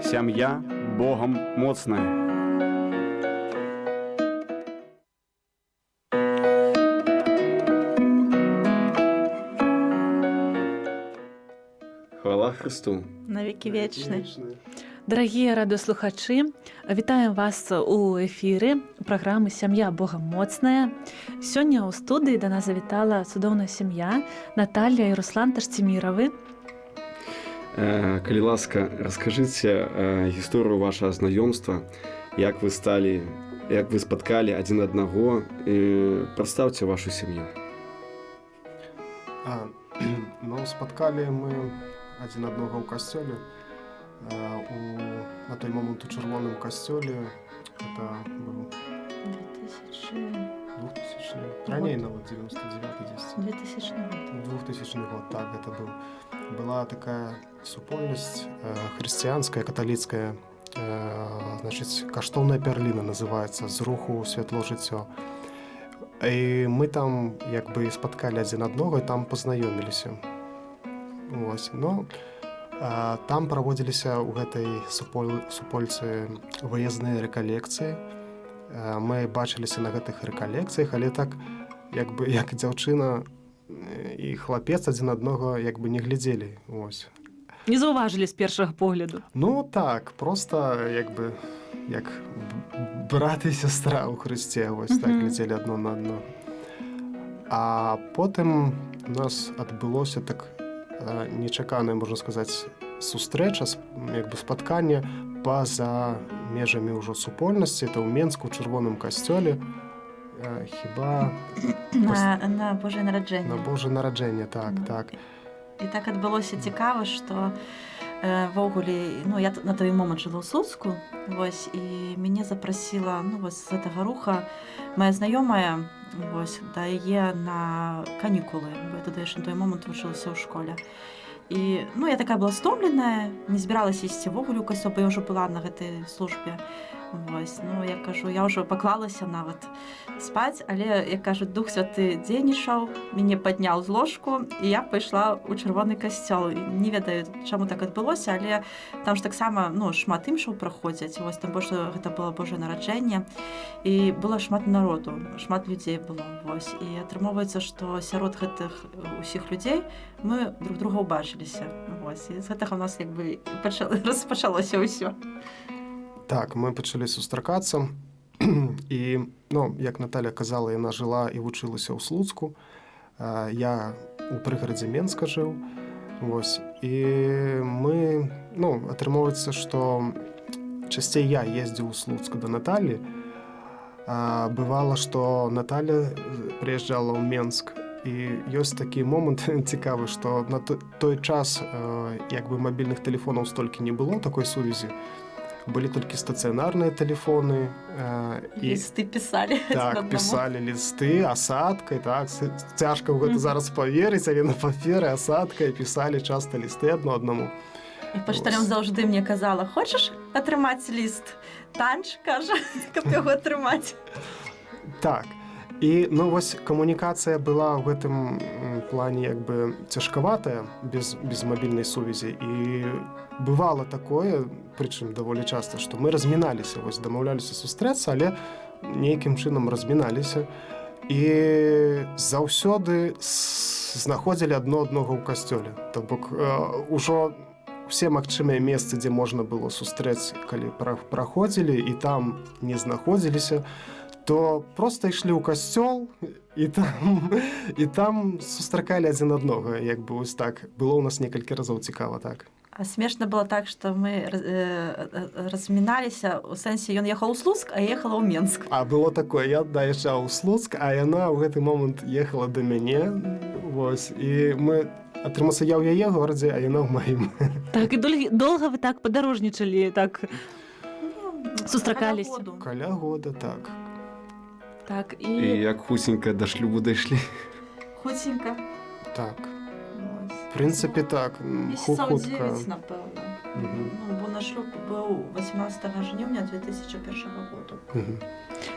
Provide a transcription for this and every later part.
Сям'я Богам моцная. Хвала Христу! Навекі вечны. Дарагія радыёслухачы, вітаем вас у эфіры праграмы «Сям'я Богам моцная». Сёння ў студыі да нас завітала цудоўная сям'я Наталля і Руслан Ташціміравы. Калі ласка, раскажыце гісторыю вашага знаёмства, як вы сталі, як вы спаткалі адзін аднаго, і прадстаўце вашу сям'ю. Ну, спаткалі мы адзін аднога ў касцёле. На той момант у Чырвоным касцёле. Это быў 2000 2000, раней нават, 99 10. 2000 год. 2000 год, так, это был. Была такая супольнасць хрысціянская, каталіцкая, значыць, «Каштоўная пярліна» называецца, з руху «Святло жыццё». І мы там як бы спаткалі адзін аднога і там пазнаёміліся. Вось, ну, там праводзіліся ў гэтай супольцы выезныя рэкалекцыі. Мы бачыліся на гэтых рэкалекцыях, але так як бы як дзяўчына і хлапец адзін аднога як бы не глядзелі. Вось. Не заўважылі з першага погляду. Ну так, просто як бы як брат і сястра ў Хрысце, вось так глядзелі адно на адно. А потым у нас адбылося так нечаканая, можна сказаць, сустрэча, як бы спатканне па-за межамі ўжо супольнасці, это ў Менску, у Чырвоным касцёле, хіба На Божае нараджэнне. На Божае нараджэнне, так, Ну, так. І так адбылося цікава, што ўвогуле, ну, я на той момант жыла ў Слуцку, вось, і мяне запрасіла, ну, вось, з гэтага руха моя знаёмая, вось, да яе на канікулы, бо я тады яшчэ на той момант вучылася ў школе. І, ну, я такая была стомленая, не збіралася ісці ўвогуле ў касцёл, бо я ўжо была на гэтай службе. Вось, ну, я кажу, я ўжо паклалася нават спаць, але, як кажуць, Дух Святы дзейнічаў, мяне падняў з ложку, і я пайшла ў Чырвоны касцёл. І не ведаю, чаму так адбылося, але там ж таксама, ну, шмат імшаў праходзяць, вось, там больш гэта было Божае нараджэнне, і было шмат народу, шмат людзей было, вось, і атрымоўваецца, што сярод гэтых усіх людзей мы друг друга ўбачыліся, вось, і з гэтага ў нас як бы распачалося ўсё. Так, мы пачалі сустракацца і, ну, як Наталя казала, яна жыла і вучылася ў Слуцку. Я у прыгарадзе Менска жыў. Вось. І мы, ну, атрымоўваецца, што часцей я ездзіў у Слуцк да Наталі. Бывала, што Наталя прыязджала ў Менск. І ёсць такі момант цікавы, што на той час як бы мабільных тэлефонаў столькі не было, такой сувязі. Былі толькі стацыянарныя тэлефоны. І Лісты пісалі адзін Так, аднаму. пісалі лісты асадкай, так, цяжка ў гэта зараз паверыць, але на паперы асадкай пісалі часта лісты адно аднаму. І паштальон Вось. заўжды мне казала: «Хочаш атрымаць ліст? Танч, — кажа, — каб яго атрымаць». Так. І, ну, вось камунікацыя была ў гэтым плане як бы цяжкаватая без мабільнай сувязі, і бывало такое, прычым даволі часта, што мы разміналіся, вось дамаўляліся сустрэцца, але нейкім чынам разміналіся і заўсёды знаходзілі адно аднога ў касцёле. То бок ужо все магчымыя месцы, дзе можна было сустрэць, калі праходзілі і там не знаходзіліся, то просто ішлі ў касцёл і там сустракалі адзін аднога, як бы вось так было у нас некалькі разоў, цікава так. А смешна было так, што мы разміналіся, у сэнсе ён ехаў у Слуцк, а я ехала ў Менск. А было такое, я даязджаў у Слуцк, а яна ў гэты момант ехала да мяне, вось, і мы атрымаўся, я ў яе горадзе, а яна ў маім. Так, і доўга вы так падарожнічалі, так сустракаліся? Каля году. Каля года, так. Так, і І як хуценька да шлюбу дайшлі? Хуценька. Так. Вось. В прынцыпе, так, Месяцаў хутка. 9, напэўна. Ну, бо наш шлюб быў 18 жніўня 2001 году.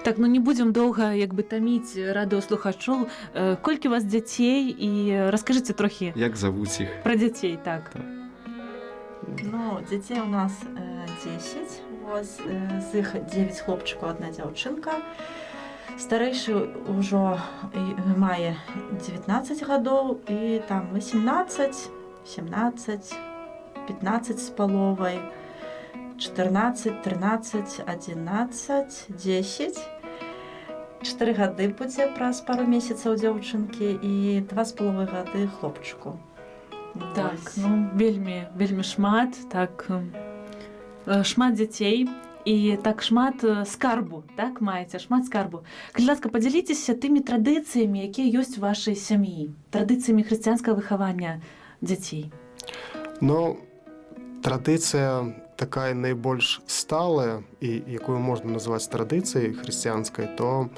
Так, ну не будзем доўга як бы таміць радыёслухачоў. Колькі у вас дзяцей, і раскажыце трохі Як завуць іх? пра дзяцей, так. Так. Ну, дзяцей у нас 10, вось, з іх 9 хлопчыкаў, одна дзяўчынка. Старэйшы ўжо мае 19 гадоў, і там 18, 17, 15 з паловай, 14, 13, 11, 10. 4 гады будзе праз пару месяцаў дзяўчынкі і 2,5 гады хлопчыку. Так, Вось. ну вельмі, вельмі шмат, так, шмат дзяцей і так шмат скарбу, так, маеце шмат скарбу. Калі ласка, падзяліцеся тымі традыцыямі, якія ёсць у вашай сям'і, традыцыямі хрысціянскага выхавання дзяцей. Но традыцыя такая найбольш сталая і якую можна назваць традыцыяй хрысціянскай, то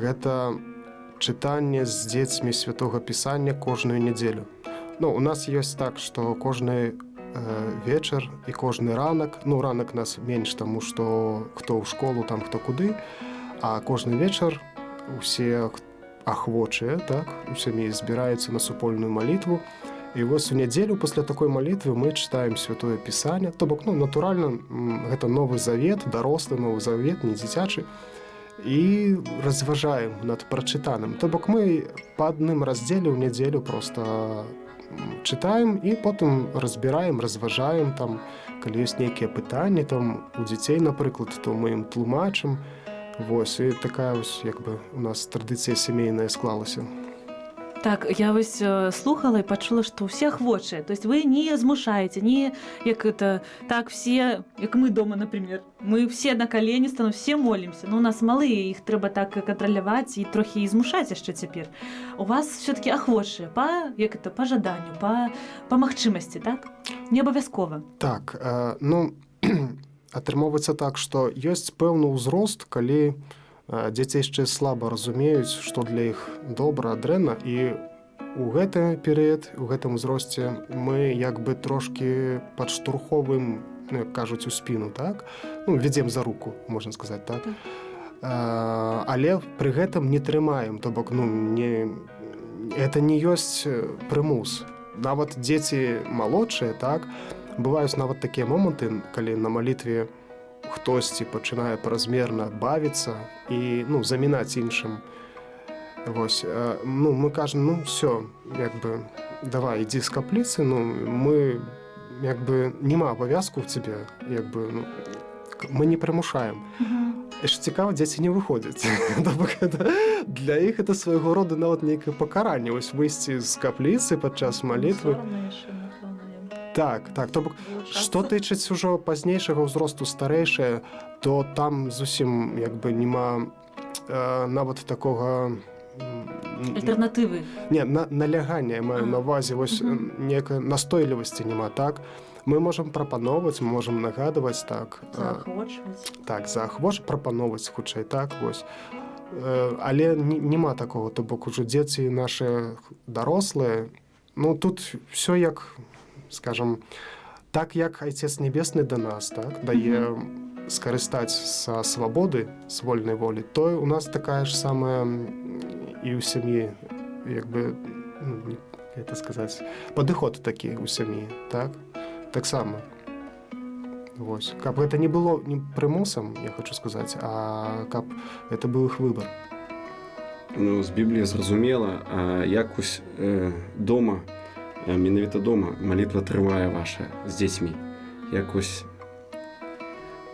гэта чытанне з дзецьмі Святога Пісання кожную нядзелю. Ну, у нас ёсць так, што кожны вечар і кожны ранак, ну, ранак нас менш, таму што хто ў школу, там хто куды, а кожны вечар усе ахвочыя, так, у сям'і збіраюцца на супольную малітву. І вось у нядзелю пасля такой малітвы мы чытаем Святое Пісанне, то бок, ну, натуральна, гэта Новы Завет, дарослы Новы Завет, не дзіцячы, і разважаем над прачытаным. То бок мы па адным раздзеле ў нядзелю просто чытаем і потым разбіраем, разважаем там, калі ёсць нейкія пытанні там у дзяцей, напрыклад, то мы ім тлумачым. Вось, і такая вось як бы у нас традыцыя сямейная склалася. Так, я вось слухала і пачула, што ўсе ахвочыя. То есть вы не змушаеце, не як это так все, як мы дома, например. Мы все на колени стану, все молимся. Но у нас малыя, іх трэба так кантраляваць і трохі і змушаць яшчэ цяпер. У вас все-таки ахвочыя па, як это, па жаданню, па магчымасці, так? Не абавязкова. Так, ну, атрымоўваецца так, што ёсць пэўны ўзрост, калі дзеці яшчэ слаба разумеюць, што для іх добра, дрэнна, і у гэты перыяд, у гэтым узросце мы як бы трошкі падштурхоўваем, ну, як кажуць, у спіну, так? Ну, вядзем за руку, можна сказаць так. Так. Але пры гэтым не трымаем, то бок, ну, не, это не ёсць прымус. Нават дзеці малодшыя, так, бываюць нават такія моманты, калі на малітве хтосьці пачынае празмерна бавіцца і, ну, замінаць іншым. Вось, ну, мы кажам: «Ну все, як бы, давай, ідзі з капліцы, ну, мы як бы няма абавязку ў цябе, як бы, ну, мы не прымушаем». І ж цікава, дзеці не выходзяць. То бок для іх это свайго роду нават нейкае пакаранне, вось выйсці з капліцы падчас малітвы. Сорамна яшчэ, напэўна, ім Так, то бок вылучацца. што тычыць ужо пазнейшага ўзросту, старэйшае, то там зусім як бы няма нават такога Альтэрнатывы. Не, налягання я маю на увазе, вось, некай настойлівасці няма, так. Мы можам прапаноўваць, мы можам нагадваць, так, Заахвочваць. Так, заахвоч прапаноўваць хутчэй, так, вось. Але няма такого, то бок ужо дзеці нашы дарослыя, ну, тут все як, скажем так, як Айцец Небесны да нас, так, дае скарыстаць са свабоды, з вольнай волі, то у нас такая ж самая і ў сям'і, як бы, ну, это сказаць, падыход такі ў сям'і, так, таксама. Вось. Каб гэта не было не прымусам, я хочу сказаць, а каб это быў іх выбар. Ну, з Бібліі зразумела, а якось дома, менавіта дома малітва трывае ваша з дзецьмі. Якось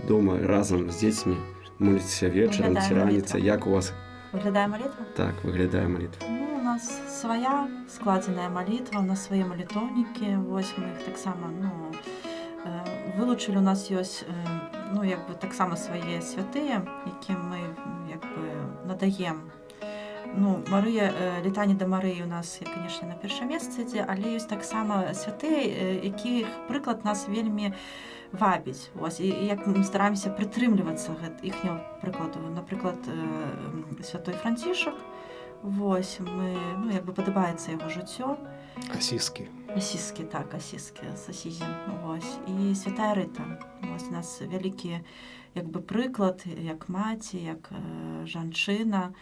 дома разам з дзецьмі моліцеся вечарам Выглядае ці раніца, малітва. як у вас Выглядае малітва? Так выглядае малітва? Ну, у нас свая складзеная малітва, у нас свае малітоўнікі, вось мы іх таксама, ну, вылучылі, у нас ёсць, ну, як бы таксама свае святыя, якім мы як бы надаем. Ну, Марыя, літанія да Марыі у нас, конечно, на першае месца ідзе, але ёсць таксама святыя, якіх прыклад нас вельмі вабіць. Вось, і як мы стараемся прытрымлівацца іхняго прыкладу. Напрыклад, святой Францішак. Вось, мы, ну, як бы падабаецца яго жыццё. Асіскі. Асіскі, так, Асіскі, з Асізі. Вось. І святая Рыта. Вось у нас вялікі як бы прыклад, як маці, як жанчына.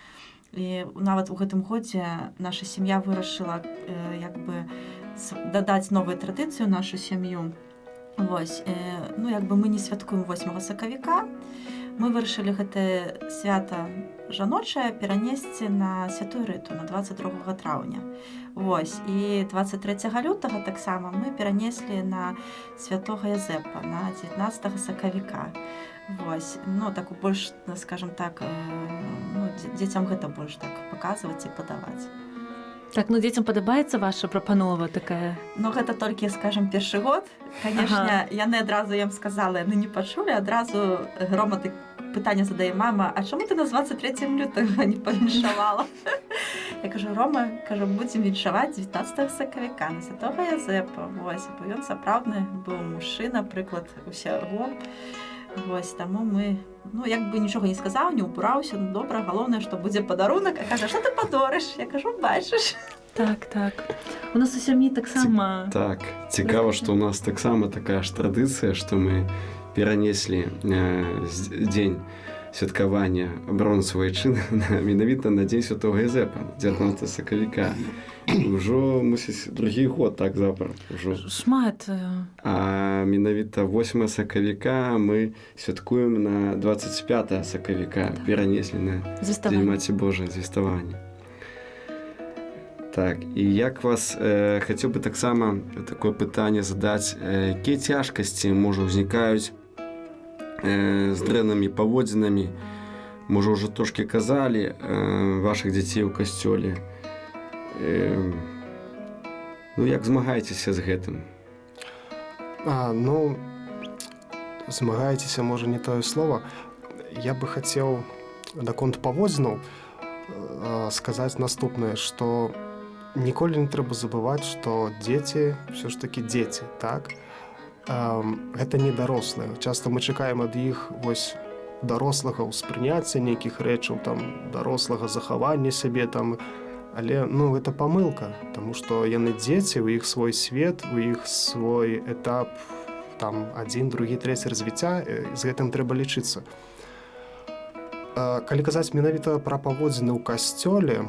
І нават у гэтым годзе наша сям'я вырашыла як бы дадаць новую традыцыю ў нашу сям'ю. Вось, ну, як бы мы не святкуем 8 сакавіка, мы вырашылі гэтае свята жаночае перанесці на Святую Рыту, на 22 траўня. Вось, і 23 лютага таксама мы перанеслі на святого Язэпа, на 19 сакавіка. Вось, ну, так больш, скажем так, ну, дзецям гэта больш так паказваць і падаваць. Так, ну, дзецям падабаецца ваша прапанова такая? Ну, гэта толькі, скажем, першы год. Конечно, яны адразу, я ім сказала, яны не пачулі, адразу Рома так пытанне задае: «Мама, а чаму ты нас 23 лютага не павіншавала?» Я кажу: «Рома, — кажу, — будзем віншаваць 19 сакавіка на святого Язэпа». Вось, бо ён сапраўдны быў мужчына, прыклад усяго. Вось, таму мы, ну, як бы нічога не сказаў, не ўбураўся, ну, добра, галоўнае, што будзе падарунак, а кажа: «Што ты падорыш?» Я кажу: «Бачыш». Так. У нас у сям'і таксама. Так, цікава, што у нас таксама такая ж традыцыя, што мы перанеслі дзень святкавання абаронцаў айчыны менавіта на дзень святого Язэпа, 19 сакавіка. Ўжо, мусіць, другі год так запар ўжо. Шмат. А менавіта 8 сакавіка мы святкуем на 25 сакавіка, перанеслі на Дзень Звеставанне. Маці Божай, Звеставанне. Так, і як вас хацеў бы таксама такое пытанне задаць, якія цяжкасці, можа, ўзнікаюць з дрэннымі паводзінамі, можа, ўжо трошкі казалі, вашых дзяцей у касцёле. Ну, як змагаецеся з гэтым? Ну, змагаецеся, можа, не тое слово. Я бы хацеў наконт паводзінаў сказаць наступнае, што ніколі не трэба забываць, што дзеці ўсё ж такі дзеці, так? Гэта не дарослыя. Часта мы чакаем ад іх вось дарослага ўспрыняцця нейкіх рэчаў, там, дарослага захавання сябе там, але, ну, гэта памылка, таму што яны дзеці, у іх свой свет, у іх свой этап, там, адзін, другі, трэці развіцця, з гэтым трэба лічыцца. Калі казаць менавіта пра паводзіны ў касцёле,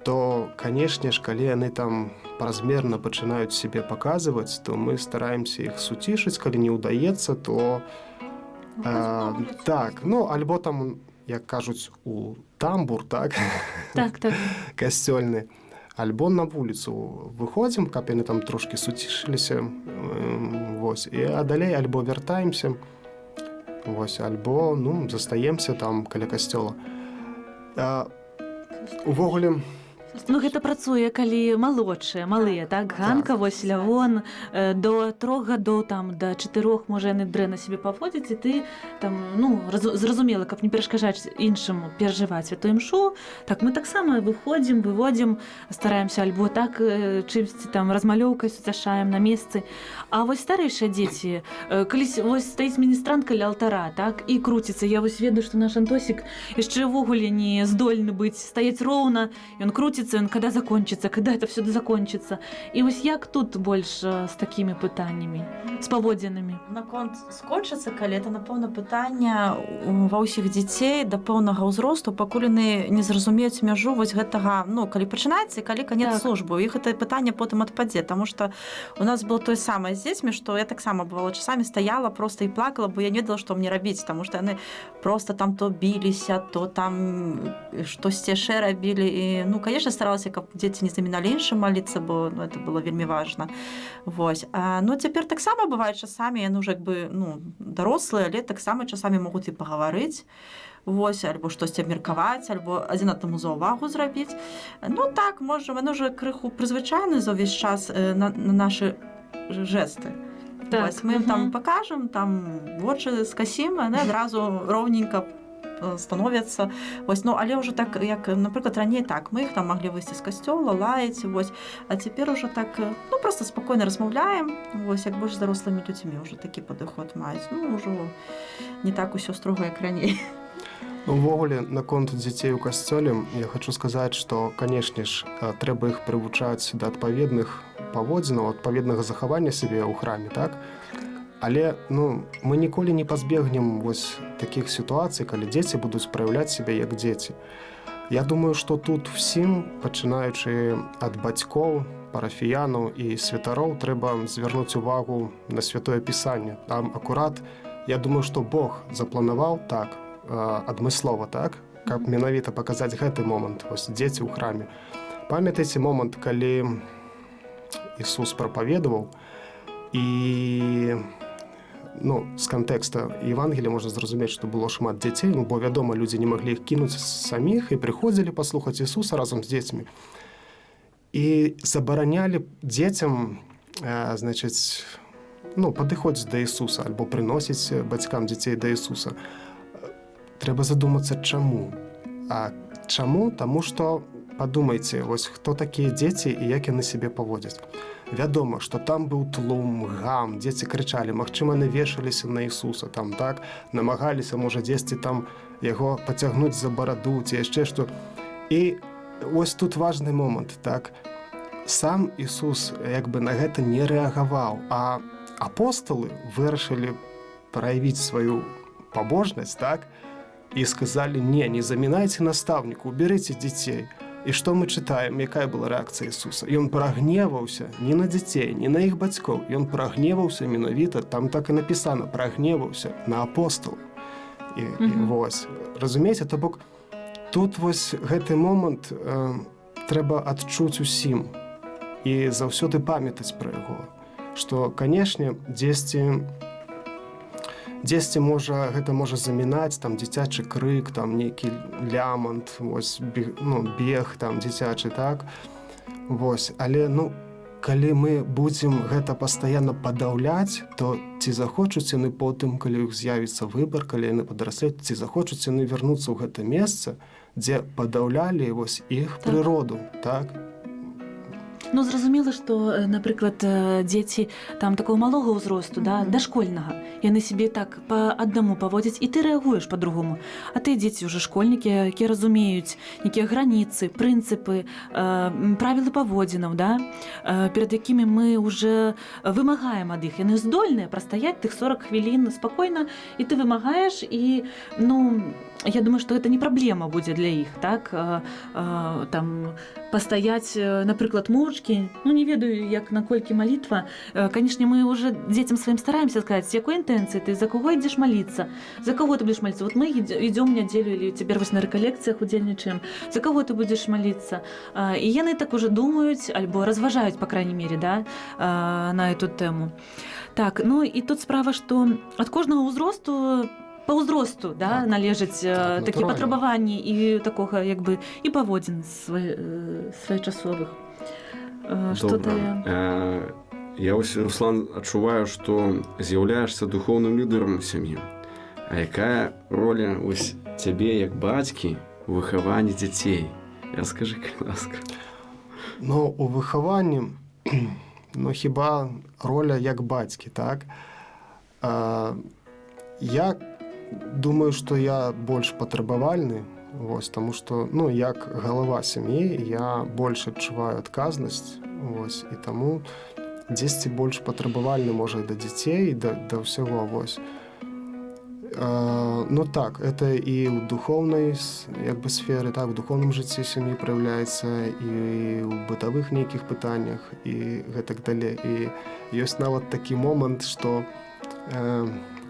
то, канешне ж, калі яны там празмерна пачынаюць сябе паказваць, то мы стараемся іх суцішыць, калі не ўдаецца, то так, ну, альбо там, як кажуць, у тамбур, так, касцёльны, альбо на вуліцу выходзім, каб яны там трошкі суцішыліся, вось, і а далей альбо вяртаемся, вось, альбо, ну, застаемся там каля касцёла. Увогуле. Ну, гэта працуе, калі малодшыя, малыя, так, Ганка, вось Лявон, до 3 гадоў, там, да 4, можа, яны дрэнна сябе паводзяць, і ты там, ну, зразумела, каб не перашкаджаць іншым перажываць святую імшу, так, мы таксама выходзім, выводзім, стараемся альбо так чымсьці там размалёўкай суцяшаем на месцы. А вось старэйшыя дзеці, калісь вось стаіць міністрант каля алтара, так, і круціцца, я вось ведаю, што наш Антосік яшчэ ўвогуле не здольны быць, стаяць роўна, ён круціцца, ён когда закончится, когда это все закончится. І вось як тут больш з такімі пытаннямі, з паводзінамі? Наконт скончыцца калі, это, напэўна, пытанне ва ўсіх дзяцей да пэўнага ўзросту, пакуль яны не зразумеюць мяжу вось гэтага, ну, калі пачынаецца і калі канец службы. У іх это пытанне потым адпадзе, таму што у нас было тое самае з дзецьмі, што я таксама, бывала, часамі стаяла просто і плакала, бо я не ведала, што мне рабіць, таму што яны просто там то біліся, то там штосьці яшчэ рабілі, і, ну, конечно, старалася, каб дзеці не заміналі іншым маліцца, бо, ну, это было вельмі важна. Вось. А, ну, цяпер таксама бывае часамі, яны ўжо як бы, ну, дарослыя, але таксама часамі могуць і пагаварыць. Вось, альбо штосьці абмеркаваць, альбо адзін аднаму заўвагу зрабіць. Ну так, можа, яны ўжо крыху прызвычайны за ўвесь час на нашы жэсты. Вось, мы ім там пакажам, там вочы скасім, яны адразу роўненька становяцца. Вось, ну, але ўжо так, як, напрыклад, раней, так, мы іх там маглі выйсці з касцёла, лаяць, вось, а цяпер ужо так, ну, просто спакойна размаўляем, вось, як больш з дарослымі людзьмі ўжо такі падыход маюць. Ну, ўжо не так усё строга, як раней. Ну, увогуле, наконт дзяцей у касцёле я хочу сказаць, што, канешне ж, трэба іх прывучаць да адпаведных паводзінаў, адпаведнага захавання сябе ў храме, так? Але, ну, мы ніколі не пазбегнем вось такіх сітуацый, калі дзеці будуць праяўляць сябе як дзеці. Я думаю, што тут всім, пачынаючы ад бацькоў, парафіянаў і святароў, трэба звярнуць увагу на Святое Пісанне. Там акурат, я думаю, што Бог запланаваў так, адмыслова так, каб менавіта паказаць гэты момант, вось дзеці ў храме. Памятаеце момант, калі Ісус прапаведаваў, і, ну, з кантэкста Евангелія можна зразумець, што было шмат дзяцей, ну, бо, вядома, людзі не маглі іх кінуць саміх і прыходзілі паслухаць Ісуса разам з дзецьмі. І забаранялі дзецям, значыць, ну, падыходзіць да Ісуса альбо прыносіць бацькам дзяцей да Ісуса. Трэба задумацца, чаму. А чаму? Таму што падумайце, вось хто такія дзеці і як яны сябе паводзяць. Вядома, што там быў тлум, гам, дзеці крычалі, магчыма, яны вешаліся на Ісуса, там так, намагаліся, можа, дзесьці там яго пацягнуць за бараду ці яшчэ што. І ось тут важны момант, так. Сам Ісус як бы на гэта не рэагаваў, а апосталы вырашылі праявіць сваю пабожнасць, так, і сказалі: «Не, не замінайце настаўніку, уберыце дзяцей». І што мы чытаем, якая была рэакцыя Ісуса? Ён прагневаўся не на дзяцей, не на іх бацькоў, ён прагневаўся менавіта, там так і напісана, прагневаўся на апосталаў. І вось, разумееце, то бок тут вось гэты момант трэба адчуць усім і заўсёды памятаць пра яго, што, канешне, дзесьці можа гэта можа замінаць, там дзіцячы крык, там нейкі лямант, вось бег, ну, бег там дзіцячы, так, вось, але, ну, калі мы будзем гэта пастаянна падаўляць, то ці захочуць яны потым, калі іх з'явіцца выбар, калі яны падрасляць, ці захочуць яны вярнуцца ў гэта месца, дзе падаўлялі вось іх прыроду, так? Ну, зразумела, што, напрыклад, дзеці там такого малога ўзросту, да, дашкольнага, яны сябе так па аднаму паводзяць, і ты рэагуеш па-другому. А ты дзеці ўжо школьнікі, якія разумеюць нейкія граніцы, прынцыпы, правілы паводзінаў, да, перад якімі мы уже вымагаем ад іх. Яны здольныя прастаяць тых 40 хвілін спакойна, і ты вымагаеш, і, ну, я думаю, што гэта не праблема будзе для іх, так, там пастаяць, напрыклад, моўчкі, ну, не ведаю, як наколькі малітва. Канешне, мы уже дзецям сваім стараемся сказаць, з якой інтэнцыі ты, за кого ідзеш маліцца, за кого ты будешь молиться. Вот мы идём в нядзелю или цяпер вось на рэкалекцыях удзельнічаем, за кого ты будешь молиться. І яны так уже думаюць альбо разважаюць, по крайней мере, да, на эту тэму. Так, ну і тут справа, што ад кожнага ўзросту, па ўзросту, да, належыць такі патрабаванні і такога як бы і паводзін своечасовых. Што Добра. ты Я вось, Руслан, адчуваю, што з'яўляешся духоўным лідарам у сям'і. А якая роля вось цябе як бацькі у выхаванні дзяцей? Раскажы, калі ласка. Ну, у выхаванні, ну, хіба роля як бацькі, так? Я думаю, што я больш патрабавальны, вось, таму што, ну, як галава сям'і я больш адчуваю адказнасць, вось, і таму дзесьці больш патрабавальны, можа, і да дзяцей, і да ўсяго, вось. Ну так, это і ў духоўнай як бы сферы, так, у духоўным жыцці сям'і праяўляецца, і ў бытавых нейкіх пытаннях, і гэтак далей. І ёсць нават такі момант, што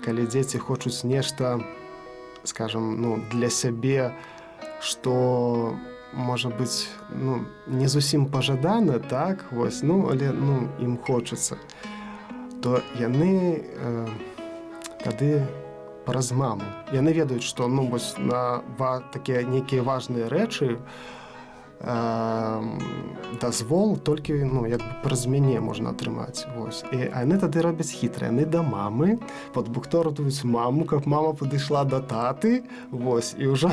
калі дзеці хочуць нешта, скажем, ну, для сябе, што можа быць, ну, не зусім пажадана, так, вось, ну, але, ну, ім хочацца, то яны тады праз маму. Яны ведаюць, што, ну, вось на такія нейкія важныя рэчы дазвол толькі, ну, як бы праз мяне можна атрымаць. Вось. І яны тады робяць хітра. Яны да мамы падбухторваюць маму, каб мама падышла да таты, вось, і ўжо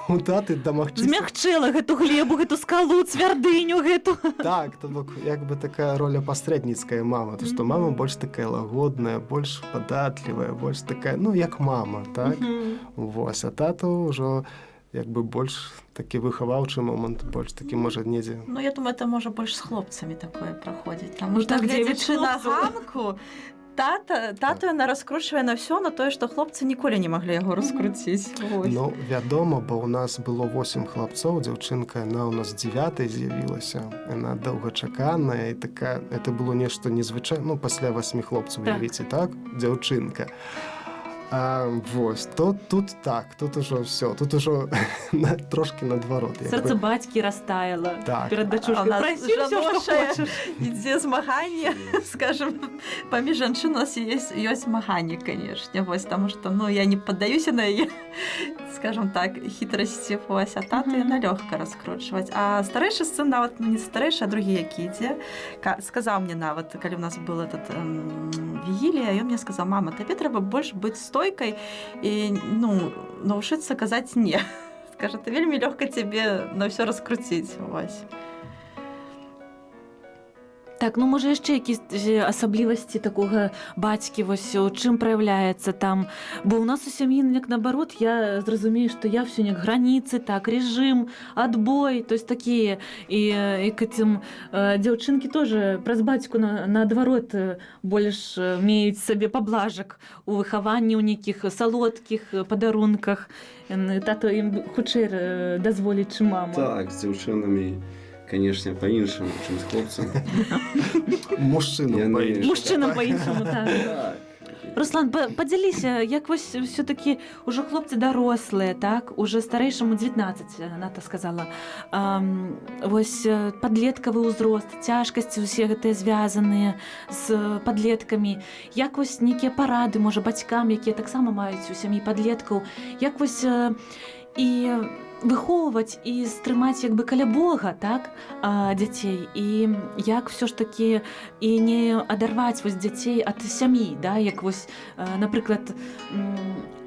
у таты дамагчыся. Змягчыла гэту глебу, гэту скалу, цвярдыню гэту. Так, то бок як бы такая роля пасрэдніцкая мама, то што мама больш такая лагодная, больш падатлівая, больш такая, ну, як мама, так? Вось, а тата ўжо як бы больш такі выхаваўчы момант, больш такі, можа, недзе. Ну, я думаю, это можа больш з хлопцамі такое праходзіць. Там Ну, можна так, дзевяць гледзячы на хлопцаў. ганку, Тату яна раскручвае на ўсё, на тое, што хлопцы ніколі не маглі яго раскруціць. Вось. Ну, вядома, бо ў нас было 8 хлапцоў, дзяўчынка, яна ў нас дзевятай з'явілася. Яна доўгачаканая і такая, это было нешта незвычайна, ну, пасля васьмі хлопцаў, уявіце, так, дзяўчынка. Вось, то тут так, тут ужо ўсё, тут ужо трошкі наадварот. Як Сэрца бы. бацькі растаяла перад А у дачушкай. нас Прасі ўсё, што жаночае. хочаш. Ідзе змаганне, скажем, паміж жанчын у нас ёсць змаганне, конечно, вось, таму што, ну, я не паддаюся на яе, скажем так, хітрасці, вось, а тату яна лёгка раскручваць. А старэйшы сын нават, ну, не старэйшы, а другі, які ідзе, сказаў мне нават, калі у нас был этот вігілія, ён мне сказаў: «Мама, табе трэба больш быць стойкай і, ну, навучыцца казаць не». Скажа, ты вельмі лёгка цябе на ўсё раскруціць, вось. Так, ну, можа, яшчэ якісь асаблівасці такога бацькі, вось у чым праяўляецца там, бо ў нас у сям'і як наоборот, я зразумею, што я всё неяк граніцы, так, режим, отбой, то есть такія і к этим дзяўчынкі тоже праз бацьку наадварот больш меюць сабе паблажак у выхаванні, ў нейкіх салодкіх падарунках. Тато ім хутчэй дазволіць, чым мама. Так, з дзяўчынамі, конечно, по-іншаму, чым з хлопцам. Мужчынам па-іншаму. Мужчынам по-іншаму, так. Так. Руслан, падзяліся, як вось все-таки ўжо хлопцы дарослыя, так, уже старэйшаму 19, Ната сказала. Вось падлеткавы ўзрост, цяжкасці ўсе гэтыя, звязаныя з падлеткамі. Як вось нейкія парады, можа, бацькам, якія таксама маюць у сям'і падлеткаў, як вось і выхоўваць і стрымаць як бы каля Бога, так, дзяцей, і як все ж таки і не адарваць вось дзяцей ад сям'і, да, як вось, напрыклад,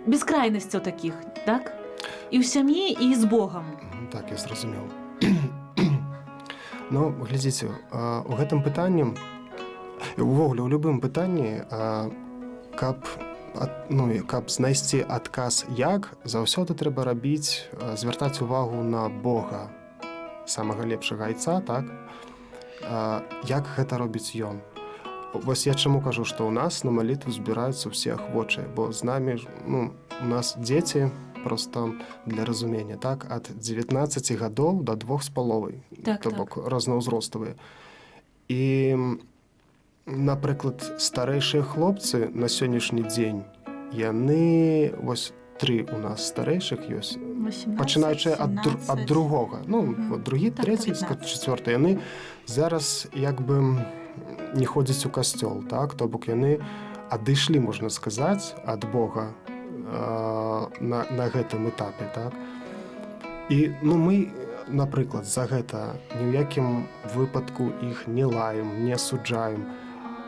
без крайнасцяў такіх, так, і ў сям'і, і з Богам? Так, я зразумеў. Ну, глядзіце, у гэтым пытанні, увогуле ў любым пытанні, каб ну, і каб знайсці адказ як, заўсёды трэба рабіць, звяртаць увагу на Бога, самага лепшага айца, так? Як гэта робіць ён. Вось я чаму кажу, што ў нас на малітву збіраюцца ўсе ахвочыя, бо з намі ж, ну, у нас дзеці, просто для разумення, так, ад 19 гадоў до 2,5, то бок рознаўзроставыя. І, напрыклад, старэйшыя хлопцы на сённяшні дзень, яны, вось тры у нас старэйшых ёсць, 18, пачынаючы ад 17. другога, ну, вот другі, Так, трэці, 19. чацвёрты, яны зараз як бы не ходзяць у касцёл, так, то бок яны адышлі, можна сказаць, ад Бога на гэтым этапе, так. І, ну, мы, напрыклад, за гэта ні ў якім выпадку іх не лаем, не асуджаем.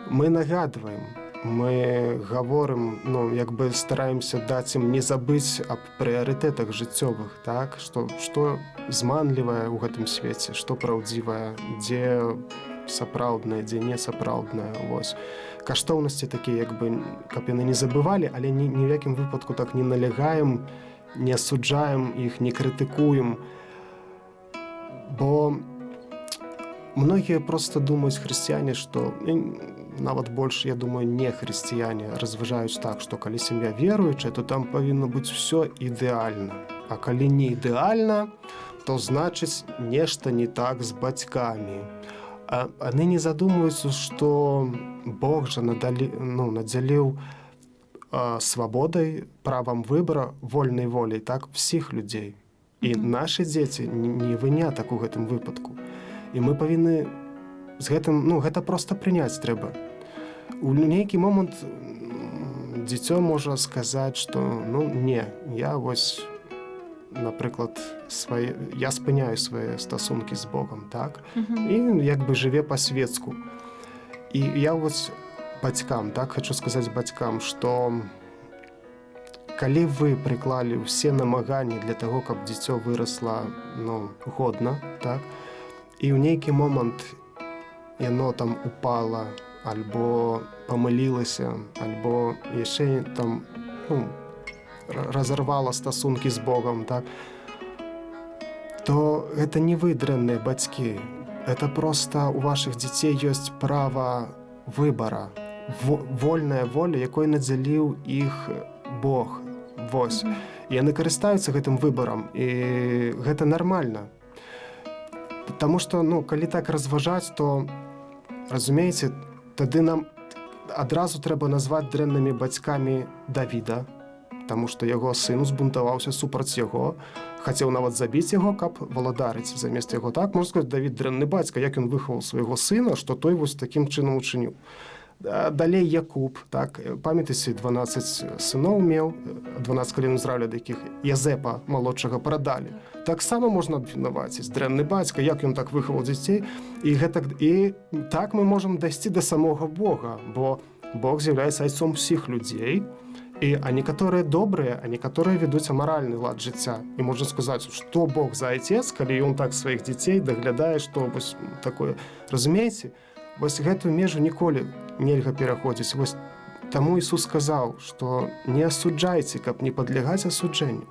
Мы нагадваем, мы гаворым, ну, як бы стараемся даць ім не забыць аб прыярытэтах жыццёвых, так, што зманлівае ў гэтым свеце, што праўдзівае, дзе сапраўднае, дзе не сапраўднае, вось. Каштоўнасці такія, як бы, каб яны не забывалі, але ні ў якім выпадку так не налягаем, не асуджаем іх, не крытыкуем. Бо многія просто думаюць, хрысціяне, што нават больш, я думаю, не хрысціяне разважаюць так, што калі сям'я веруючая, то там павінна быць усё ідэальна. А калі не ідэальна, то значыць, нешта не так з бацькамі. А яны не задумваюцца, што Бог жа надалі, ну, надзяліў свабодай, правам выбора, вольнай воляй, так, всіх людзей. І нашы дзеці не вынятак у гэтым выпадку. І мы павінны з гэтым, ну, гэта проста прыняць трэба. У нейкі момант дзіцё можа сказаць, што, ну, не, я вось, напрыклад, я спыняю свае стасункі з Богам, так? І як бы жыве па-свецку. І я вось бацькам, так, хочу сказаць бацькам, што калі вы прыклалі ўсе намаганні для таго, каб дзіцё вырасла, ну, годна, так, і ў нейкі момант яно там упала, альбо памылілася, альбо яшчэ там, ну, разарвала стасункі з Богам, так, то гэта не вы дрэнныя бацькі. Это просто у вашых дзяцей ёсць права выбара. Вольная воля, якой надзяліў іх Бог. Вось. І яны карыстаюцца гэтым выбарам, і гэта нармальна. Таму што, ну, калі так разважаць, то, разумееце, тады нам адразу трэба назваць дрэннымі бацькамі Давіда, таму што яго сын узбунтаваўся супраць яго, хацеў нават забіць яго, каб валадарыць замест яго. Так можна сказаць: Давід дрэнны бацька, як ён выхаваў свайго сына, што той вось такім чынам учыніў. Далей Якуб, так, памятаеце, 12 сыноў меў, 12 кален Ізраіля, да якіх Язэпа малодшага прадалі. Таксама можна абвінаваціць: дрэнны бацька, як ён так выхаваў дзяцей? І гэтак, і так мы можам дайсці да самога Бога, бо Бог з'яўляецца айцом усіх людзей, і а некаторыя добрыя, а некаторыя ведуць амаральны лад жыцця. І можна сказаць, што Бог за айцец, калі ён так сваіх дзяцей даглядае, што вось такое, разумееце? Вось гэтую межу ніколі нельга пераходзіць. Вось таму Ісус сказаў, што не асуджайце, каб не падлягаць асуджэнню.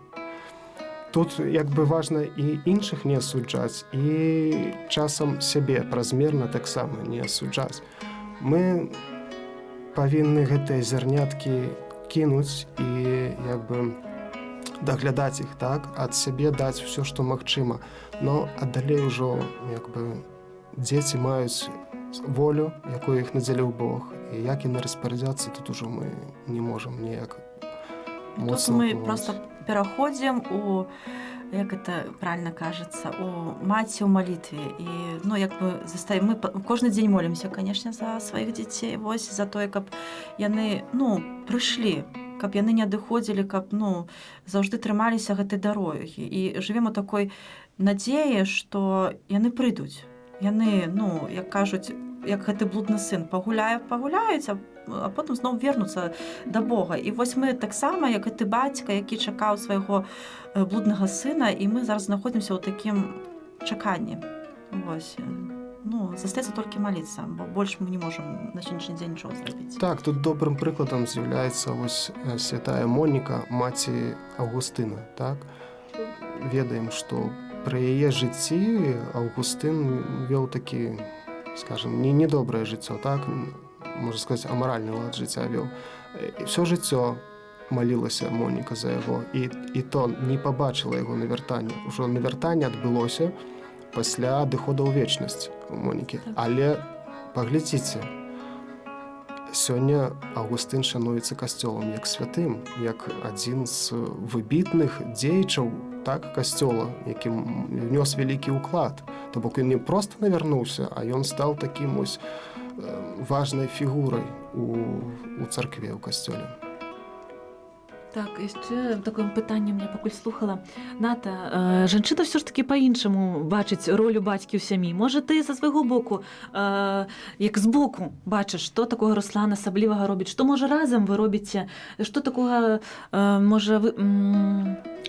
Тут як бы важна і іншых не асуджаць, і часам сябе празмерна таксама не асуджаць. Мы павінны гэтыя зярняткі кінуць і як бы даглядаць іх, так, ад сябе даць усё, што магчыма. Но а далей ужо як бы дзеці маюць волю, якую іх надзяліў Бог, і як яны распарадзяцца, тут ужо мы не можам ніяк Тут моцна мы ўплываць. просто пераходзім у, як это правильно кажется, у маці ў малітве, і, ну, як бы застаем, мы кожны дзень молімся, конечно, за сваіх дзяцей, вось, за тое, каб яны, ну, прыйшлі, каб яны не адыходзілі, каб, ну, заўжды трымаліся гэтай дарогі, і жывем у такой надзеі, што яны прыйдуць. Яны, ну, як кажуць, як гэты блудны сын, пагуляе, пагуляюць, а потым зноў вернуцца да Бога. І вось мы таксама, як гэты бацька, які чакаў свайго блуднага сына, і мы зараз знаходзімся ў такім чаканні. Вось. Ну, застаецца толькі маліцца, бо больш мы не можам на сённяшні дзень нічога зрабіць. Так, тут добрым прыкладам з'яўляецца вось святая Моніка, маці Аўгустына, так? Ведаем, што пры яе жыцці Аўгустын вёў такі, скажем, не недобрае жыццё, так? Можна сказаць, амаральны лад жыцця вёў. І ўсё жыццё малілася Моніка за яго, і то не пабачыла яго навяртання. Ужо навяртанне адбылося пасля адыхода ў вечнасць у Монікі. Але паглядзіце, сёння Аўгустын шануецца касцёлам як святым, як адзін з выбітных дзеячаў, так, касцёла, які внёс вялікі ўклад. То бок ён не проста навярнуўся, а ён стаў такім вось важнай фігурай у царкве, у касцёле. Так, яшчэ такое пытанне мне, пакуль слухала. Ната, жанчына ўсё ж такі па-іншаму бачыць ролю бацькі ў сям'і. Можа, ты са свайго боку, як збоку бачыш, што такога Руслан асаблівага робіць, што, можа, разам вы робіце, што такога, можа, вы,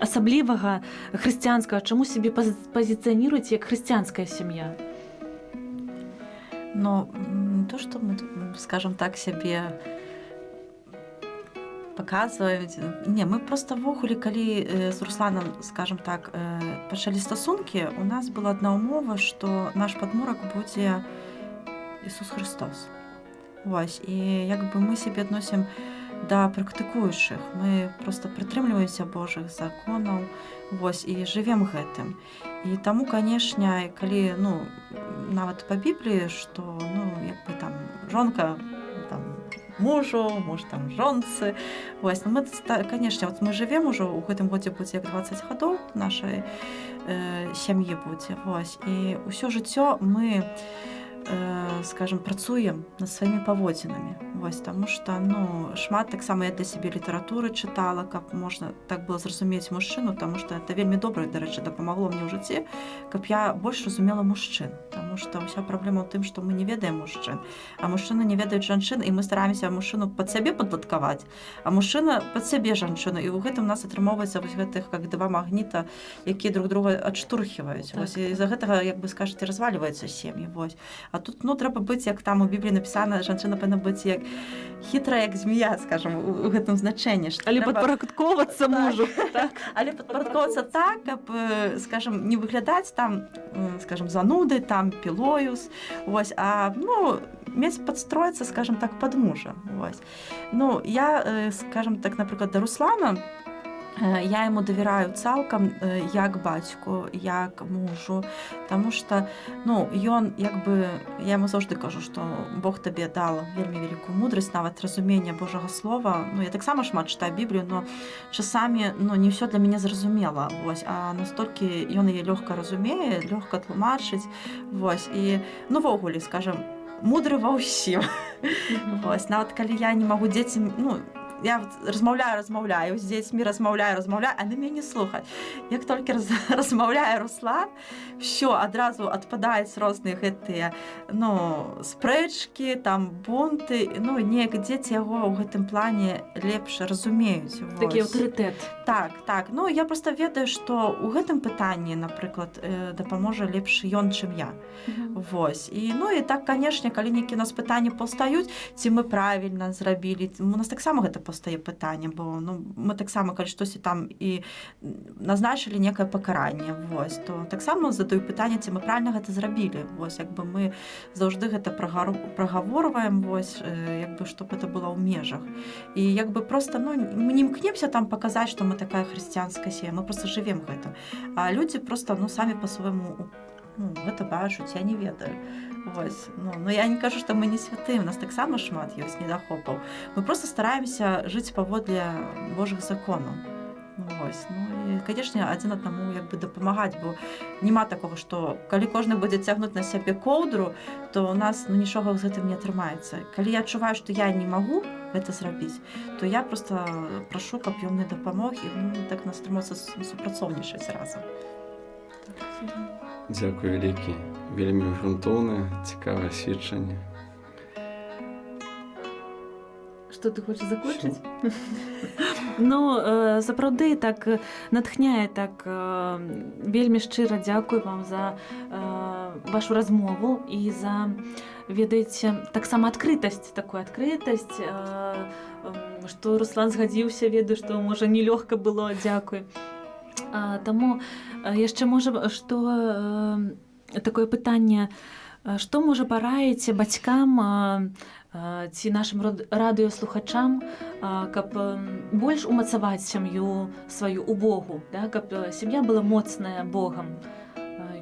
асаблівага хрысціянскага, чаму сябе пазіцыяніруеце як хрысціянская сям'я? Но не то, что мы, скажем так, сябе показываем. Не, мы просто ўвогуле, калі з Русланам, скажем так, пачалі стасункі, у нас была одна умова, што наш падмурак будзе Ісус Христос. Вось, і як бы мы сябе адносім да практыкуючых, мы просто прытрымліваемся Божых законаў, вось, і жывем гэтым. І таму, канешне, калі, ну, нават па Бібліі, што, ну, як бы там жонка там мужу, муж там жонцы. Вось, ну, мы, конечно, вот мы жывем ужо, у гэтым годзе будзе як 20 гадоў нашай сям'і будзе. Вось, і ўсё жыццё мы, скажем, працуем над сваімі паводзінамі. Вось, таму што, ну, шмат таксама я для сябе літаратуры чытала, каб можна так было зразумець мужчыну, таму што это вельмі добра, дарэчы, дапамагло мне ў жыцці, каб я больш разумела мужчын. Таму што ўся праблема ў тым, што мы не ведаем мужчын, а мужчыны не ведаюць жанчын, і мы стараемся мужчыну пад сябе падладкаваць, а мужчына пад сябе жанчыну. І ў гэтым у нас атрымоўваецца вось гэтых как два магніта, якія друг друга адштурхіваюць. Вось, і з-за гэтага, як бы скажаце, развальваюцца сем'і. Вось. А А тут, ну, трэба быць, як там у Бібліі напісана, жанчына павінна быць як хітрая, як змея, скажем, у гэтым значэнні, што Але трэба падпарадковацца Так. мужу, так? Але падпарадковацца так, каб, скажем, не выглядаць там, скажем, зануды, там, пілою, вось, а, ну, мець падстроіцца, скажем так, пад мужа. Вось. Ну, я, скажем так, напрыклад, да Руслана, я яму давяраю цалкам, як бацьку, як мужу, таму што, ну, ён, як бы, я яму заўжды кажу, што Бог табе дал вельмі вялікую мудрасць, нават разуменне Божага слова. Ну, я таксама шмат чытаю Біблію, но часамі, ну, не ўсё для мяне зразумела. Вось, а настолькі ён яе лёгка разумее, лёгка тлумачыць. Вось, і, ну, увогуле, скажем, мудры ва ўсім. Вось, нават калі я не магу дзецям, ну, я вот размаўляю, размаўляю з дзецьмі, размаўляю, размаўляю, а яны мяне не слухаюць. Як толькі размаўляе Руслан, всё, адразу адпадаюць розныя гэтыя, ну, спрэчкі, там, бунты, ну, неяк дзеці яго ў гэтым плане лепш разумеюць. Такі Вось. аўтарытэт. Так. Ну, я просто ведаю, што ў гэтым пытанні, напрыклад, дапаможа лепш ён, чым я. Вось. І, ну, і так, канешне, калі нейкія у нас пытанні паўстаюць, ці мы правільна зрабілі, у нас таксама гэта паўстае пытанне, бо, ну, мы таксама, калі штосьці там і назначылі некае пакаранне, вось, то таксама задаю пытанне, ці мы правільна гэта зрабілі. Вось, як бы мы заўжды гэта прагаворваем, вось, як бы, чтоб это было ў межах. І як бы просто, ну, мы не імкнемся там паказаць, што мы такая хрысціянская сям'я, мы просто жывем гэтым. А людзі просто, ну, самі па-свойму, ну, гэта бачуць, я не ведаю. Вось. Ну, я не кажу, што мы не святыя, у нас таксама шмат ёсць недахопаў. Мы просто стараемся жыць паводле Божых законаў. Вось. Ну, і, канешне, адзін аднаму як бы дапамагаць, бо няма такога, што калі кожны будзе цягнуць на сябе коўдру, то у нас, ну, нічога з гэтым не атрымаецца. Калі я адчуваю, што я не магу гэта зрабіць, то я просто прашу, каб ён мне дапамог, і, ну, так нас атрымаецца супрацоўнічаць разам. Дзякуй вялікі, вельмі грунтоўнае, цікавае сведчанне. Што ты хочаш закончыць? Ну, сапраўды так, натхняе, так, вельмі шчыра дзякую вам за вашу размову і за, ведаеце, таксама адкрытасць, такую адкрытасць, што Руслан згадзіўся, ведаю, што, можа, нелёгка было, дзякуй. Таму яшчэ, можа, што такое пытанне, што можа параіце бацькам ці нашым радыёслухачам, каб больш умацаваць сям'ю сваю у Богу, да, каб сям'я была моцная Богам?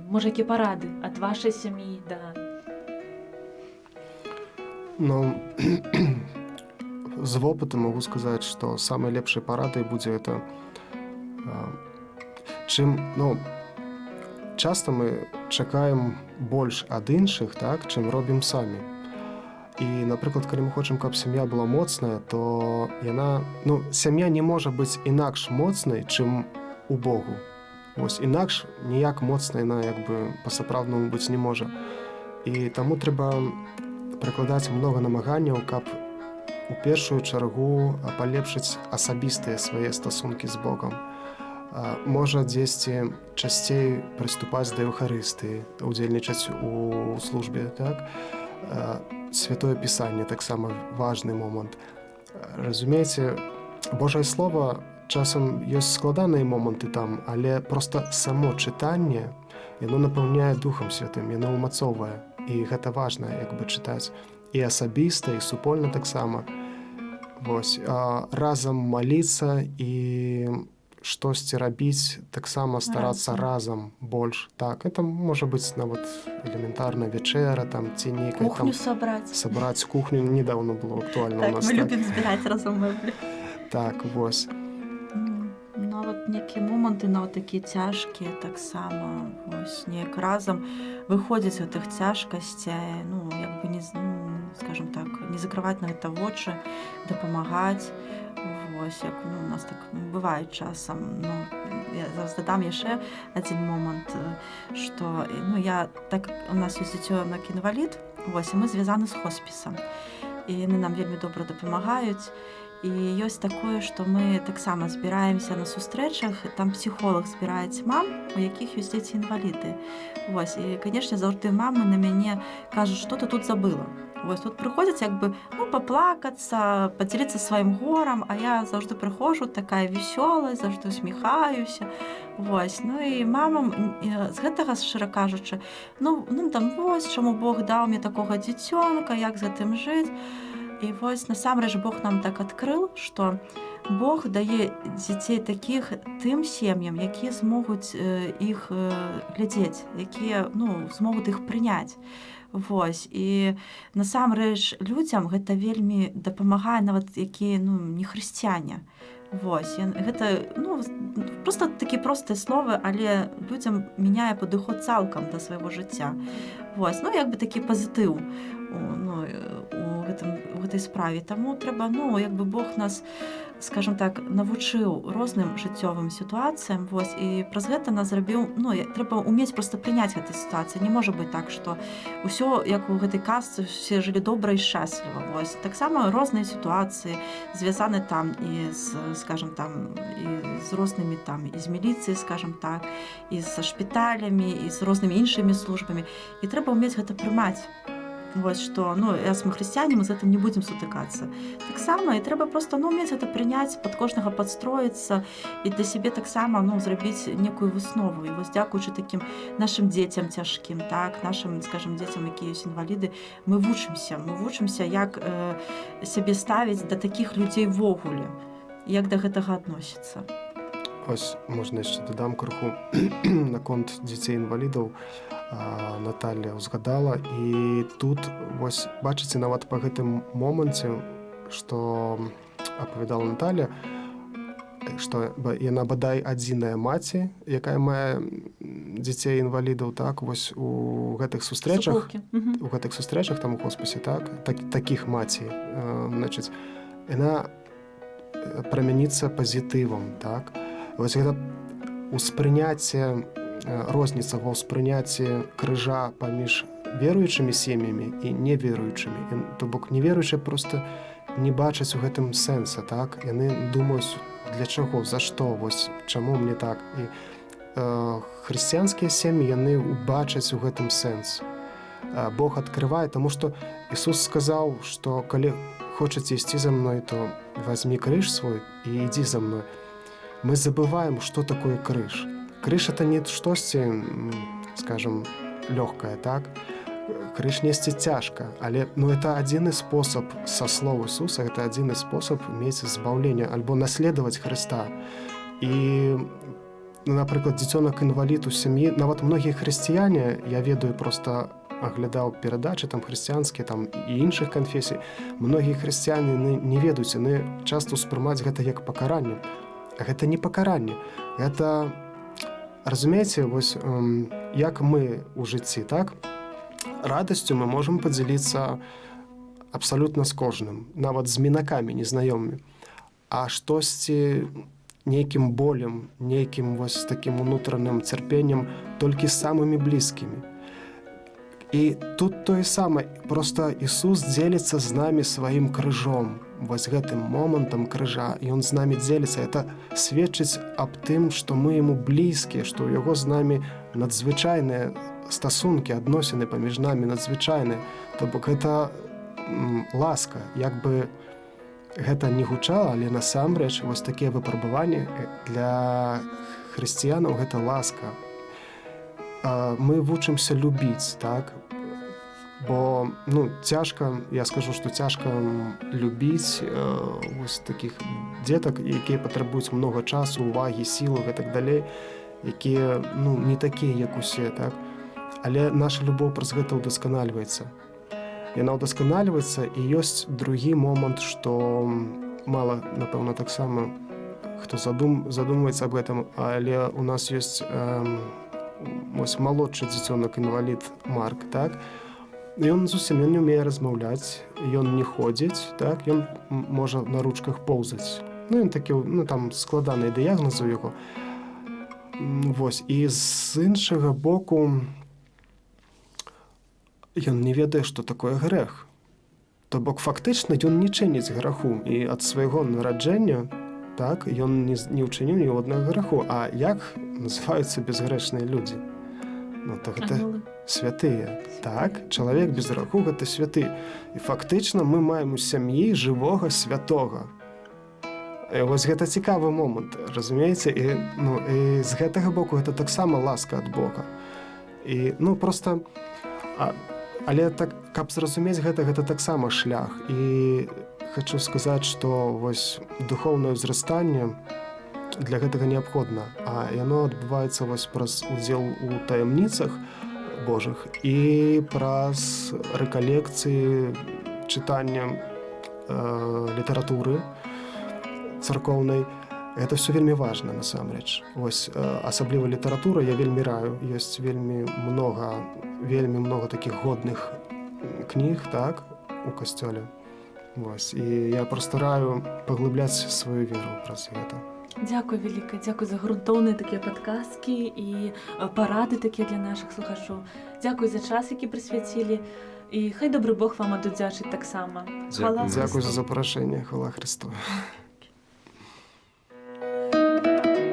Можа, якія парады ад вашай сям'і, да? Ну, з вопыту могу сказаць, што самай лепшай парадай будзе это, чым, ну, часта мы чакаем больш ад іншых, так, чым робім самі. І, напрыклад, калі мы хочам, каб сям'я была моцная, то яна, ну, сям'я не можа быць інакш моцнай, чым у Богу. Вось, інакш ніяк моцна яна як бы па-сапраўднаму быць не можа. І таму трэба прыкладаць многа намаганняў, каб у першую чаргу палепшыць асабістыя свае стасункі з Богам. Можа, дзесьці часцей прыступаць да Эўхарыстыі, удзельнічаць у службе, так? Святое Пісанне таксама важны момант. Разумееце, Божае Слово, часам ёсць складаныя моманты там, але просто само чытанне, яно напаўняе Духам Святым, яно ўмацоўвае. І гэта важна, як бы, чытаць і асабіста, і супольна таксама. Вось, разам маліцца і штосьці рабіць, таксама старацца Разам. Разам больш. Так, это можа быць нават элементарна вячэра там ці нейкая Кухню там сабраць. Сабраць кухню недавно было актуальна у Так, нас. мы Так, любім збіраць разам мэблю. Так, вось. Нават нейкія моманты, нават такія цяжкія таксама, вось, неяк разам выходзіць з гэтых цяжкасцей, ну, як бы не ну, скажем так, не закрываць на гэта вочы, дапамагаць. Вось, як, ну, у нас так бывае часам. Ну, я зараз дадам яшчэ адзін момант, што, ну, я, так у нас ёсць дзіцёнак інвалід, вось, і мы звязаны з хоспісам. І яны нам вельмі добра дапамагаюць. І ёсць такое, што мы таксама збіраемся на сустрэчах, там псіхолог збіраюць мам, у якіх ёсць дзеці інваліды. Вось, і, канешне, заўжды мамы на мяне кажуць: «Што ты тут забыла?» Вось тут прыходзяць як бы, ну, паплакацца, падзяліцца сваім горам, а я заўжды прыходжу такая вясёлая, заўжды усміхаюся. Вось, ну і мамам з гэтага, шчыра кажучы, ну там вось, чаму Бог даў мне такога дзіцёнка, як з гэтым жыць. І вось насамрэч Бог нам так адкрыў, што Бог дае дзяцей такіх тым сем'ям, якія змогуць іх глядзець, якія, ну, змогуць іх прыняць. Вось, і насамрэч людзям гэта вельмі дапамагае, нават якія, ну, не хрысціяне. Вось, гэта, ну, просто такі простыя словы, але людзям мяняе падыход цалкам да свайго жыцця. Вось, ну, як бы такі пазітыў ну, у гэтай справе. Таму трэба, ну, як бы Бог нас, скажем так, навучыў розным жыццёвым сітуацыям, вось, і праз гэта нас зрабіў, ну, трэба умець просто прыняць гэтай сітуацыі. Не можа быць так, што ўсё як у гэтай казцы, все жылі добра і шчасліва. Вось таксама розныя сітуацыі звязаны там і з, скажем, там і з рознымі там, і з міліцыяй, скажем так, і са шпіталямі, і з рознымі іншымі службамі, і трэба ўмець гэта прымаць. Вось што, ну, раз мы хрысціяне, мы з гэтым не будзем сутыкацца. Таксама і трэба просто, ну, умець гэта прыняць, пад кожнага падстроіцца і для сябе таксама, ну, зрабіць некую выснову. І вось дзякуючы такім нашым дзецям цяжкім, так, нашым, скажем, дзецям, якія ёсць інваліды, мы вучымся, як сябе ставіць да такіх людзей увогуле, як да гэтага адносіцца. Ось можна яшчэ дадам крыху наконт дзяцей інвалідаў. Наталля ўзгадала, і тут вось бачыце, нават па гэтым моманце, што апавядала Наталля, што яна бадай адзіная маці, якая мае дзяцей інвалідаў, так, вось у гэтых сустрэчах Суполкі. У гэтых сустрэчах там у хоспісе, так, такіх маці, значыць, яна прамяніцца пазітывам, так. Вось гэта успрыняцце, розніца ва ўспрыняцці крыжа паміж веруючымі сем'ямі і неверуючымі. То бок неверуючыя просто не бачаць у гэтым сэнса, так, яны думаюць: для чаго, за што, вось чаму мне так? І хрысціянскія сем'і, яны убачаць у гэтым сэнс. Бог открывае, тому что Ісус сказаў, что калі хочаце ісці за мной, то возьми крыж свой і ідзі за мной. Мы забываем, что такое крыж. Крыж — это не штосьці, скажем, лёгкае, так, крыж несці цяжка, але, ну, это адзіны спосаб, са слоў Ісуса, это адзіны спосаб мець збаўленне альбо наследаваць Хрыста. І, ну, напрыклад, дзіцёнак інвалід у сям'і, нават многія хрысціяне, я ведаю, просто аглядаў перадачы там хрысціянскія там і іншых канфесій, многія хрысціяне не ведаюць, яны часто ўспрымаюць гэта як пакаранне. А гэта не пакаранне, гэта, разумееце, вось як мы у жыцці, так, радасцю мы можам падзяліцца абсалютна з кожным, нават з мінакамі незнаёмымі, а штосьці нейкім болем, нейкім вось такім унутраным цярпеннем толькі з самымі блізкімі. І тут тое самае, просто Ісус дзеліцца з намі сваім крыжом, вось гэтым момантам крыжа, і ён з намі дзеліцца. Это сведчыць аб тым, што мы яму блізкія, што ў яго з намі надзвычайныя стасункі, адносіны паміж намі надзвычайныя. То бок гэта ласка, як бы гэта не гучала, але насамрэч вось такія выпрабаванні для хрысціянаў — гэта ласка. Мы вучымся любіць, так? Бо, ну, цяжка, я скажу, што цяжка любіць вось такіх дзетак, якія патрабуюць многа часу, увагі, сілу, гэтак далей, якія, ну, не такія, як усе, так? Але наша любоў праз гэта ўдасканальваецца. Яна ўдасканальваецца, і ёсць другі момант, што мала, напэўна, таксама хто задумваецца аб гэтым, але у нас ёсць вось малодшы дзіцёнак інвалід Марк, так? Ён зусім, ён не ўмее размаўляць, ён не ходзіць, так, ён можа на ручках поўзаць. Ну, ён такі, ну, там складаныя дыягназы ў яго. Вось, і з іншага боку, ён не ведае, што такое грэх. То бок ён не ведае, што такое То бок фактычна ён не чыніць граху, і ад свайго нараджэння, так, ён не ўчыніў ні аднаго граху. А як называюцца безгрэшныя людзі? Ну, то гэта Анёлы. святыя. Так, чалавек без граху — гэта святы. І фактычна мы маем у сям'і жывога святога. І вось гэта цікавы момант, разумееце, і, ну, і з гэтага боку гэта таксама ласка ад Бога. І, ну, просто але так, каб зразумець гэта, гэта таксама шлях. І хачу сказаць, што вось духоўнае ўзрастанне для гэтага неабходна, а яно адбываецца вось праз удзел у таямніцах Божых і праз рэкалекцыі, чытання літаратуры царкоўнай. Это все вельмі важна насамрэч. Вось асабліва літаратура, я вельмі раю, ёсць вельмі много такіх годных кніг, так, у касцёле. Вось, і я просто раю паглыбляць сваю веру праз гэта. Дзякуй вялікае, дзякуй за грунтоўныя такія падказкі і парады такія для нашых слухачоў. Дзякуй за час, які прысвяцілі. І хай добры Бог вам адудзячыць таксама. Хвала Дзякуй. Дзякуй за Хрысту. запрашэнне, хвала Хрысту.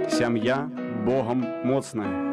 Сям'я Богам моцная.